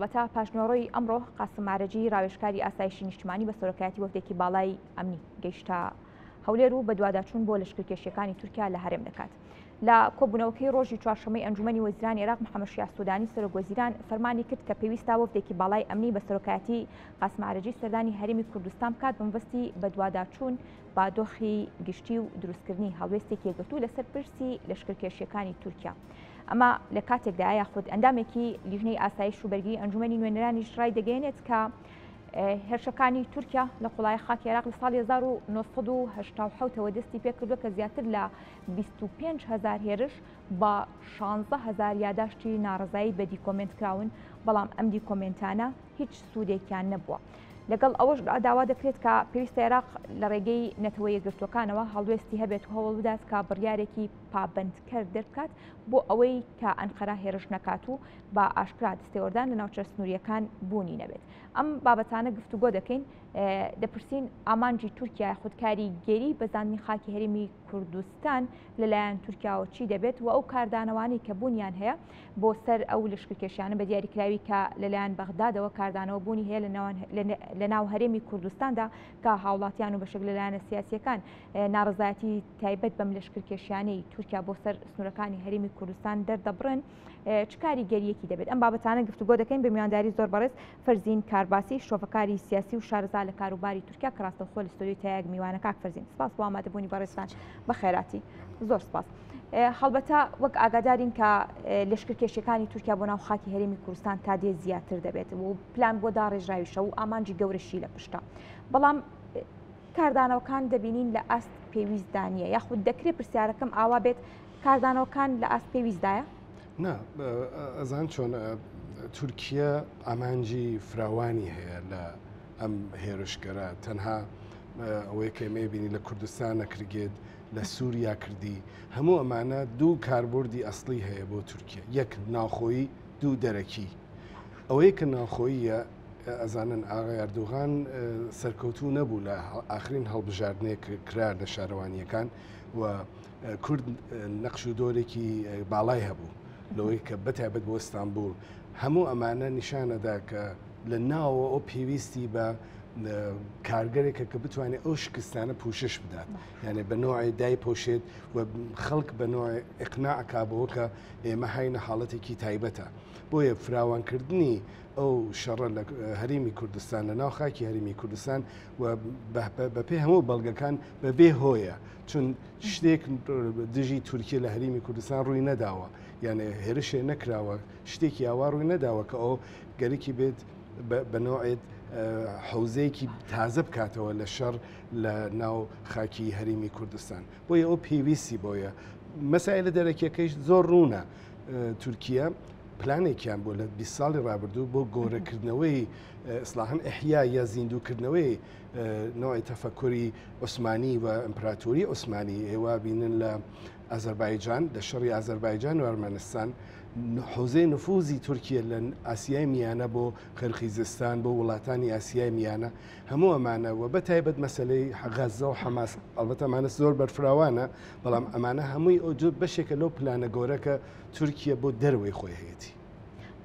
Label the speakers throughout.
Speaker 1: هەڵبەتە پاشنیوەڕۆی ئەمڕۆ قاسم مارەجی راوێژکاری ئاسایشی نیشتمانی بە سەرۆکایەتی وەفدێکی باڵای ئەمنی گەیشتە هەولێر و بەدواداچوون بۆ لەشکرکێشیەکانی تورکیا لە هەرێم دەکات. لە کۆبوونەوەکەی ڕۆژی چوارشەممەی ئەنجومەنی وەزیرانی عێراق محەممەد شیاع سودانی سەرۆک وەزیران فەرمانی کرد کە پێویستە وەفدێکی باڵای ئەمنی بە سەرۆکایەتی قاسم عارەجی سەردانی هەرێمی کوردستان بکات بە مەبەستی بەدواداچوون بە دۆخی گشتی و دروستکردنی هەڵوێستێکی یەکگرتوو لەسەر پرسی لەشکرکێشیەکانی تورکیا. ئەمە لە کاتێکدایە یاخود ئەندامێکی لیژنەی ئاسایش و بەرگری ئەنجومەنی نوێنەرانیش ڕایدەگەیەنێت کە هێرشەکانی تورکیا لە قوڵای خاکی عێراق لە ساڵی 1970ەوە دەستی پێکردووە کە زیاتر لە 25 هزار هێرش بە 16 هزار یاداشتی ناڕزایی بە دیکۆمنت کراون، بەڵام ئەم دیکۆمنتانە هیچ سوودێکیان نەبووە. لەگەڵ ئەوەش داوا دەکرێت کە پێویستە عێراق لە ڕێگەی نەتەوە یەکگرتووەکانەوە هەڵوێستی هەبێت و هەوڵ بدات کە بڕیارێکی پابەندکەر دەربکات بۆ ئەوەی کە ئەنقەرە هێرش نەکات و بە ئاشکرا دەستێوەردان لە ناوچە سنووریەکان بوونی نەبێت. ئەم بابەتانە گفتوگۆ دەکەین، دەپرسین ئامانجی تورکیا یاخود کاریگەری بەزاندنی خاکی هەرێمی کوردستان لەلایەن تورکیاوە چی دەبێت و ئەو کاردانەوانەی کە بوونیان هەیە بۆ سەر ئەو لەشکرکێشیانە بە دیاریکراوی کە لەلایەن بەغدادەوە کاردانەوە بوونی هەیە لە ناو هەرێمی کوردستاندا کە هاوڵاتیان و بەشێک لە لایەنە سیاسیەکان ناڕەزایەتی تایبەت بەم لەشکرکێشیانەی تورکیا بۆ سەر سنوورەکانی هەرێمی کوردستان دەردەبڕن چ کاریگەریەکی دەبێت؟ ئەم بابەتانە گفتوگۆ دەکەین بە میوانداری زۆر بەڕێز فەرزین کارباسی، شرۆڤەکاری سیاسی و شارەزا لە کاروباری تورکیا کە ڕاستەوخۆ لە ستۆدیۆی تایەک میوانە. کاک فەرزین سپاس بۆ ئامادەبوونی بەڕێزتان، بەخێراتی. زۆر سپاس. هەڵبەتە وەک ئاگادارین کە لەشکرکێشیەکانی تورکیا بۆ ناو خاکی هەرێمی کوردستان تا دێ زیاتر دەبێت و پلان بۆ داڕێژراویشە و ئامانجی گەورەشی لە پشتە، بەڵام کاردانەوەکان دەبینین لە ئاست پێویستدا نییە، یاخود دەکرێت پرسیارەکەم ئاوا بێت، کاردانەوەکان لە ئاست پێویستدایە؟
Speaker 2: نا، ئەزان چۆن، تورکیا ئامانجی فراوانی هەیە لە ئەم هێرشگەرە، تەنها ئەوەی کە ئێمە بینی لە کوردستان نەکردگێت، لە سووریا کردی، هەموو ئەمانە دوو کاربردی ئەسلی هەیە بۆ تورکیا، یەک ناوخۆیی، دوو دەرەکی. ئەوەی کە ناوخۆییە، ئەزانن ئاغای ئەردۆغان سەرکەوتوو نەبوو لە ئاخرین هەڵبژاردنێک کرا لە شارەوانیەکان و کورد نەقش و دۆرێکی باڵای هەبوو لەوەی کە بەتایبەت بۆ ئیستانبول. هەموو ئەمانە نیشانەدا کە لە ناوەوە ئەو پێویستی بە کارگەرێکە کە بتوانێت ئەو شکستانە پوشش بدات، یعنی بە نوعێ دای پۆشێت و خەڵک بە نوعێ ئقناع کا بەوە کە ئێمە هاینە حاڵەتێکی تایبەتە. بۆیە فراوانکردنی ئەو شەڕە لە هەرێمی کوردستان، لە ناو خاکی هەرێمی کوردستان و بەپێ هەموو بەڵگەکان بەبێ هۆیە، چون شتێک دژی تورکیە لە هەرێمی کوردستان ڕووی نەداوە، یعنی هێرشێ نەکراوە، شتێکی ئاوا ڕووی نەداوە کە ئەو گەرەکی بێت بە نوعێت حوزەیەکی تازە بکاتەوە لە شەڕ لە ناو خاکی هەرێمی کوردستان. بۆیە ئەو پێویستی بۆیە. مەسایلە دەرەکیەکەیش زۆر ڕوونە، تورکیا پلانێکیان بۆ لە 20 ساڵی ڕابردوو بۆ گۆرەکردنەوەی ئیسلاحن ئەحیا یا زیندووکردنەوەی نوعی تەفەکوری عوسمانی و ئیمپراتۆری عوسمانی. ئێوە بینن لە ئازەربایجان، لە شەڕی ئازەربایجان و ئەرمەنستان، حوزەی نفوزی تورکیە لە ئاسیای میانە بۆ قرقیزستان، بۆ وڵاتانی ئاسیای میانە، هەموو ئەمانە و بە تایبەت مەسلەی غەزە و حەماس، ئەلبەتە ئەمانە زۆر بەرفراوانە، بەڵام ئەمانە هەمووی ئەو جۆر بەشێکە لەو پلانە گەورە کە تورکیە بۆ دەرەوەی خۆی هەیەتی.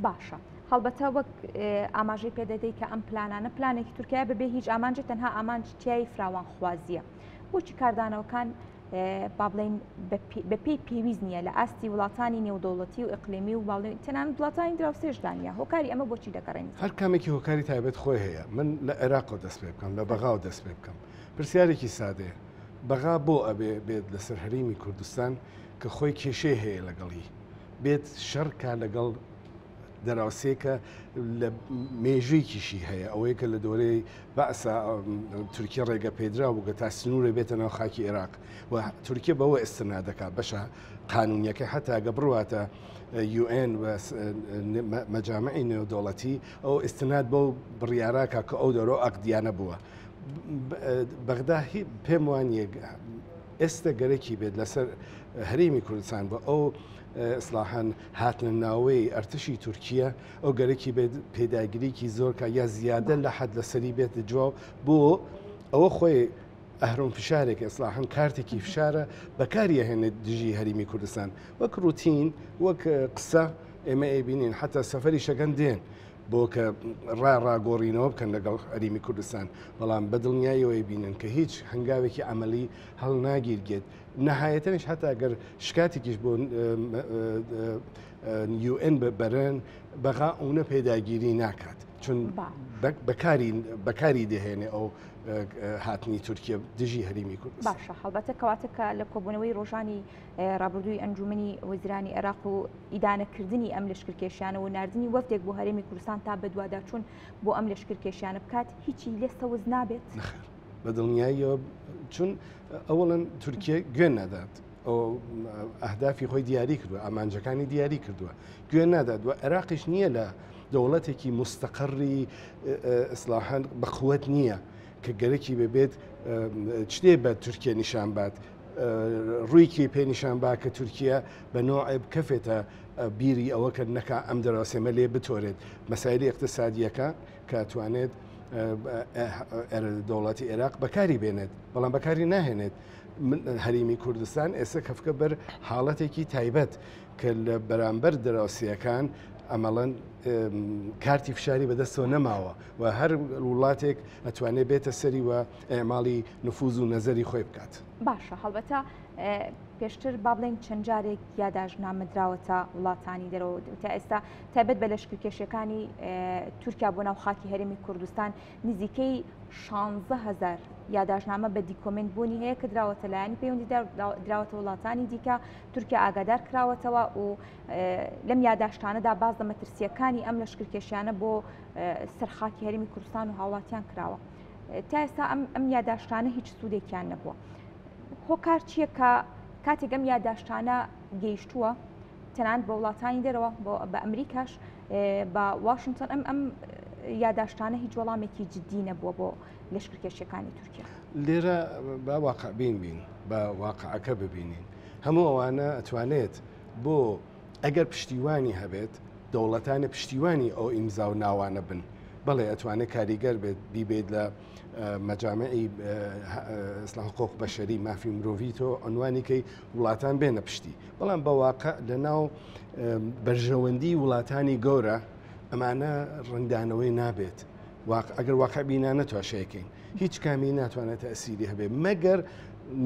Speaker 1: باشە، هەڵبەتە وەک ئاماژەی پێدەدەی کە ئەم پلانانە پلانێکی تورکیا بەبێ هیچ ئامانجی، تەنها ئامانج تیای فراوانخوازیە، بۆچی کاردانەوەکان با بڵێین بەپێی پێویست نییە لە ئاستی وڵاتانی نێودەوڵەتی و ئیقلیمی و باڵێن تەنانەت وڵاتانی دراوسێشدا نییە؟ هۆکاری ئەمە بۆچی دەگەڕێنیت؟
Speaker 2: هەر کامێکی هۆکاری تایبەت خۆی هەیە. من لە عێراقەوە دەست پێ بکەم، لە بەغاوە دەست پێ بکەم. پرسیارێکی سادەیە، بەغا بۆ ئەبێ بێت لەسەر هەرێمی کوردستان کە خۆی کێشەی هەیە لەگەڵی، بێت شەڕ کا لەگەڵ دراوسێکە لە مێژوویکیشی هەیە، ئەوەی کە لە دۆرەی بەعسا تورکیا ڕێگە پێدرا بوو کە تا سنوورە بێتە ناو خاکی عێراق و تورکیا بەوە ئستنا دەکات بەشە قانونیەکە، حتا ئەگە بڕواتە UN و مەجامعی نێودەوڵەتی ئەو ئستناد بەو بڕیاراکە کە ئەو دەرۆ ئەقدیانە بووە. بەغدا پێم وانییە ئێستا گەرەکی بێت لەسەر هەرێمی کوردستان بە ئەو ئیسلاحەن هاتنە ناوەی ئەرتشی تورکیە، ئەو گەرەکی بێت پێداگریکی زۆر کە یا زیادە لە حەد لەسەری بێت جواب، بۆ ئەوە خۆی ئەهرۆم فشارێک، ئیسلاحەن کارتێکی فشارە بەکاری ئەهێنێت دژی هەرێمی کوردستان وەک ڕوتین، وەک قسە. ئێمە ئەیبینین حتا سەفەری شەگەن دێن. بۆ کە ڕا ڕاگۆڕینەوە بکەن لەگەڵ هەرێمی کوردستان، بەڵام بە دڵنیاییەوەی بینن کە هیچ هەنگاوێکی عەمەلی هەڵناگیرگێت، نەهایەتەنیش حەتا گەر شکاتێکیش بۆ UN بەرن بەغا ئەونە پێداگیری ناکات چون بەکاری بەکاری دەهێنێ ئەو هاتنی تورکیە دژی هەرێمی کوردستان.
Speaker 1: باشە هەڵبەتە کەواتە کە لە کۆبوونەوەی ڕۆژانی ڕابردووی ئەنجومنی وەزیرانی عێراق و ئیدانەکردنی ئەم لەشکرکێشیانە و ناردنی وەفدێک بۆ هەرێمی کوردستان تا بەدواداچوون بۆ ئەم لەشکرکێشیانە بکات هیچی لێ سەوز نابێت؟
Speaker 2: نەخێر بە دڵنیاییەوە چون ئەوەڵەن تورکیە گوێ نادات ئەو ئەهدافی خۆی دیاری کردووە ئامانجەکانی دیاری کردووە گوێ نادات و عێراقیش نییە لە دەوڵەتێکی مستەقڕی ئیسلاحان بەقوت نییە کە گەرەکی ببێت شتێ بە تورکیە نیشان بات ڕوویکی پێ نیشان با کە تورکیا بە نۆعێ بکەفێتە بیری ئەوە کە نەکا ئەم دەراوسێمە لێ بتۆرێت مەسایلی اقتصادیەکە کە توانێت دەوڵەتی عێراق بەکاری بێنێت بەڵام بەکاری ناهێنێت هەرێمی کوردستان ئێستا کەفکە بەر حاڵەتێکی تایبەت کە لە بەرامبەر دراوسێیەکان ئەمەڵەن کارتی فشاری بەدەستەوە نەماوە و هەر وڵاتێک ئەتوانێت بێتە سەری و ئەعماڵی نفوز و نەزەری خۆی بکات.
Speaker 1: باشە هەڵبەتە پێشتر با بڵێین چەند جارێک یاداشتنامە دراوەتە وڵاتانی دەرەوە تا ئێستا تایبەت بە لەشکرکێشیەکانی تورکیا بۆ ناو خاکی هەرێمی کوردستان نزیکەی 16هزار یاداشتنامە بە دیکۆمنت بوونی هەیە کە دراوەتە لایەنی پەیوەندی دراوەتە وڵاتانی دیکە تورکیا ئاگادار کراوەتەوە و لەم یاداشتانەدا باز لە مەترسیەکانی ئەم لەشکرکێشیانە بۆ سەر خاکی هەرێمی کوردستان و هاوڵاتیان کراوە. تا ئێستا ئەم ئەم یاداشتانە هیچ سوودێکیان نەبووە هۆکار چییە کە کاتێک ئەم یاداشتانە گەیشتووە تەنانەت بە وڵاتانی دەرەوە بە ئەمریکاش بە واشنگتۆن ئەم ئەم یاداشتانە هیچ وەڵامێکی جددی نەبووە بۆ لەشکرکێشیەکانی تورکیا.
Speaker 2: لێرە با واقعبین بین بە واقعەکە ببینین هەموو ئەوانە ئەتوانێت بۆ ئەگەر پشتیوانی هەبێت دەوڵەتانە پشتیوانی ئەو ئیمزا و ناوانە بن بەڵێ ئەتوانێت کاریگەر بێت بیبێت لە مەجامعی ئیسلام حقوق بەشەری مافی مرۆڤی تۆ عنوانیکەی وڵاتان بێنە پشتی بەڵام بە واقع لە ناو بەرژەوەندی وڵاتانی گەورە ئەمانە ڕەنگدانەوەی نابێت ئەگەر واقع بینانە تواشەکەین هیچ کامی ناتوانێت تەسیری هەبێت مەگەر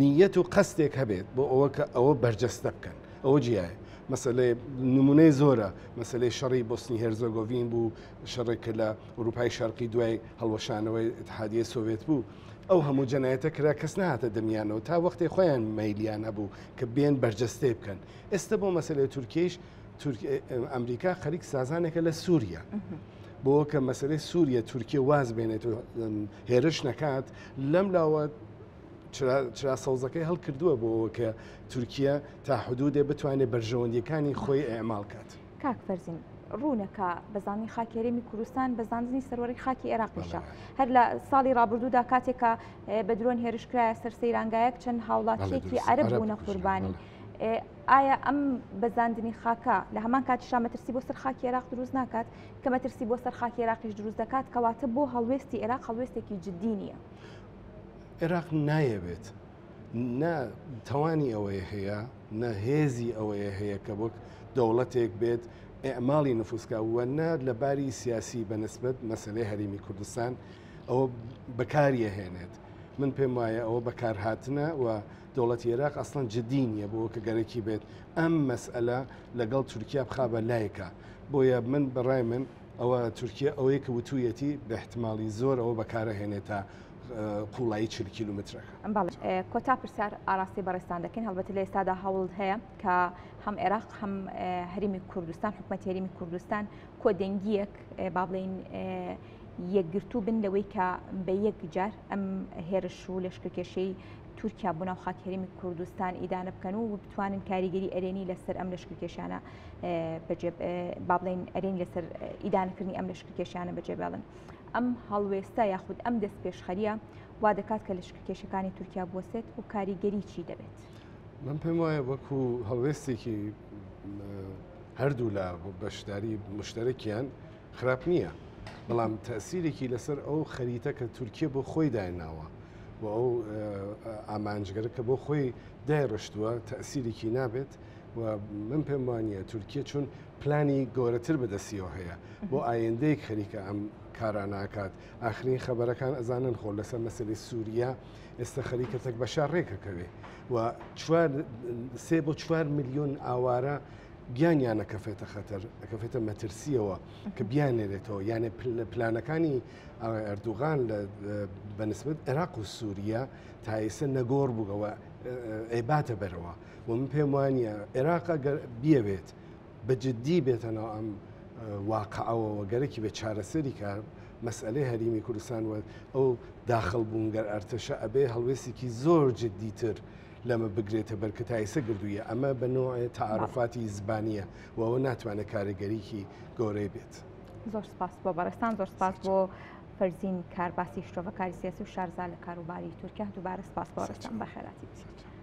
Speaker 2: نیەت و قەستێک هەبێت بۆ ئەوە کە ئەوە بەرجەستە بکەن ئەوە جیایە مەسلەی نمونەی زۆرە مەسلەی شەڕی بۆسنی هێرزۆگۆڤین بوو شەڕێک کە لە ئوروپای شەرقی دوای هەڵوەشانەوەی ئیتحادیە سۆڤێت بوو ئەو هەموو جەنایەتە کرا کەس نهاتە دەمیانەوە تا وەختێ خۆیان مەیلیان هەبوو کە بێن بەرجەستەی بکەن ئێستا بۆ مەسلەی تورکیش ئەمریکا خەریک سازانێکە لە سووریا بۆ کە مەسلەی سووریە تورکیە واز بێنێت و هێرش نەکات لەم لاوە چرا سەوزەکەی هەڵکردووە بۆ کە تورکیا تا حدودێ بتوانێت بەرژەوەندیەکانی خۆی ئەعمال کات.
Speaker 1: کاک فەرزین ڕوونە کە بەزاندنی خاکی هەرێمی کوردستان بەزاندنی سەروەری خاکی عێراقیشە هەر لە ساڵی ڕابردوودا کاتێک کە بە درۆن هێرش کرایە سەر سەیرانگایەک چەند هاوڵاتیەکی عەرەب بوونە قوربانی. ئایا ئەم بەزاندنی خاکە لە هەمان کاتیشا مەترسی بۆ سەر خاکی عێراق دروست ناکات کە مەترسی بۆ سەر خاکی عێراقیش دروست دەکات کەواتە بۆ هەڵوێستی عێراق هەڵوێستێکی جددی نییە.
Speaker 2: عێراق نایەوێت نە تەوانی ئەوەی هەیە نە هێزی ئەوەیە هەیە کە وەک دەوڵەتێک بێت ئەعماڵی نفوسکە و نە لە باری سیاسی بە نسبەت مەسلەی هەرێمی کوردستان ئەوە بەکاریە هێنێت من پێم وایە ئەوە بەکارهاتنە و دەوڵەتی عێراق ئەسڵەن جدی نییە بۆ کە گەرەکی بێت ئەم مەسئلە لەگەڵ تورکیا بخا بە لایکە بۆیە من بەڕای من ئەوە تورکیا ئەوەیە کە وتوویەتی بە احتمالی زۆر ئەوە بەکارە هێنێت تا قوڵایی 40 کیلومترەکە.
Speaker 1: بەڵێ کۆتا پرسیار ئاراستەی بەڕێزتان دەکەین، هەڵبەتە لە ئێستادا هەوڵ هەیە کە هەم عێراق هەم هەرێمی کوردستان حکومەتی هەرێمی کوردستان کۆدەنگییەک با بڵێین یەکگرتوو بن لەوەی کە بە یەک جار ئەم هێرش و لەشکرکێشەی تورکیا بۆ ناو خاکی هەرێمی کوردستان ئیدانە بکەن و بتوانن کاریگەری ئەرێنی لەسەر ئەم لەشکرکێشانە بەجێ با بڵێین ئەرێنی لەسەر ئیدانەکردنی ئەم لەشکرکێشانە بەجێ بێڵن. ئەم هەڵوێستە یاخود ئەم دەستپێشخەرییە وا دەکات کە لەشکرکێشەکانی تورکیا بوەستێت و کاریگەری چی دەبێت؟
Speaker 2: من پێم وایە وەکو هەڵوێستێکی هەردوولا بەشداری مشتەرەکیان خراپ نییە، بەڵام تەسیرێکی لەسەر ئەو خەریتە کە تورکیە بۆ خۆی دایناوە و ئەو ئامانجگەرە کە بۆ خۆی دایڕشتووە تەسیرێکی نابێت. و من پێم وانە تورکیە چون پلانی گەورەتر بەدەستیەوە هەیە بۆ ئایندەیەک خەریکە ئەم کاراناکات ئاخرین خەبەرەکان ئەزانن خۆ لەسەر مەسەلی سووریا ئێستا خەریکە تەک بەشار ڕێکەکەوێ و سێ بۆ چوار میلیۆن ئاوارە گیانیان ئەکەفێتە خەتەر ئەکەفێتە مەترسیەوە کە بیانێرێتەوە یانێ پلانەکانی ئەردوغان لە بەنسبەت عێراق و سووریا تا ئێستا نەگۆڕ بووەوە ئەیباتە بەرەوە و من پێم وانە عێراق گەر بیەوێت بە جددی بێتە ناو ئەم واقعەوە گەرەکی بە چارەسەری کار مەسئلەی هەرێمی کوردستان و ئەو داخل بوون گەر ئەرتەشە ئەبێ هەڵوێستێکی زۆر جددیتر لەمە بگرێتە بەر کە تا ئێستا گردوویە ئەمە بە نوعێ تەعاروفاتی زبانیە و ئەوە ناتوانێت کاریگەریی گەورەی بێت.
Speaker 1: زۆر سپاس بۆ بەڕێزتان، زۆر سپاس بۆ فەرزین کارباسی شرۆڤەکاری سیاسی و شارزا لە کاروباری تورکیا. دووبارە سپاس بۆ بەڕێزتان، بەخێرهاتی.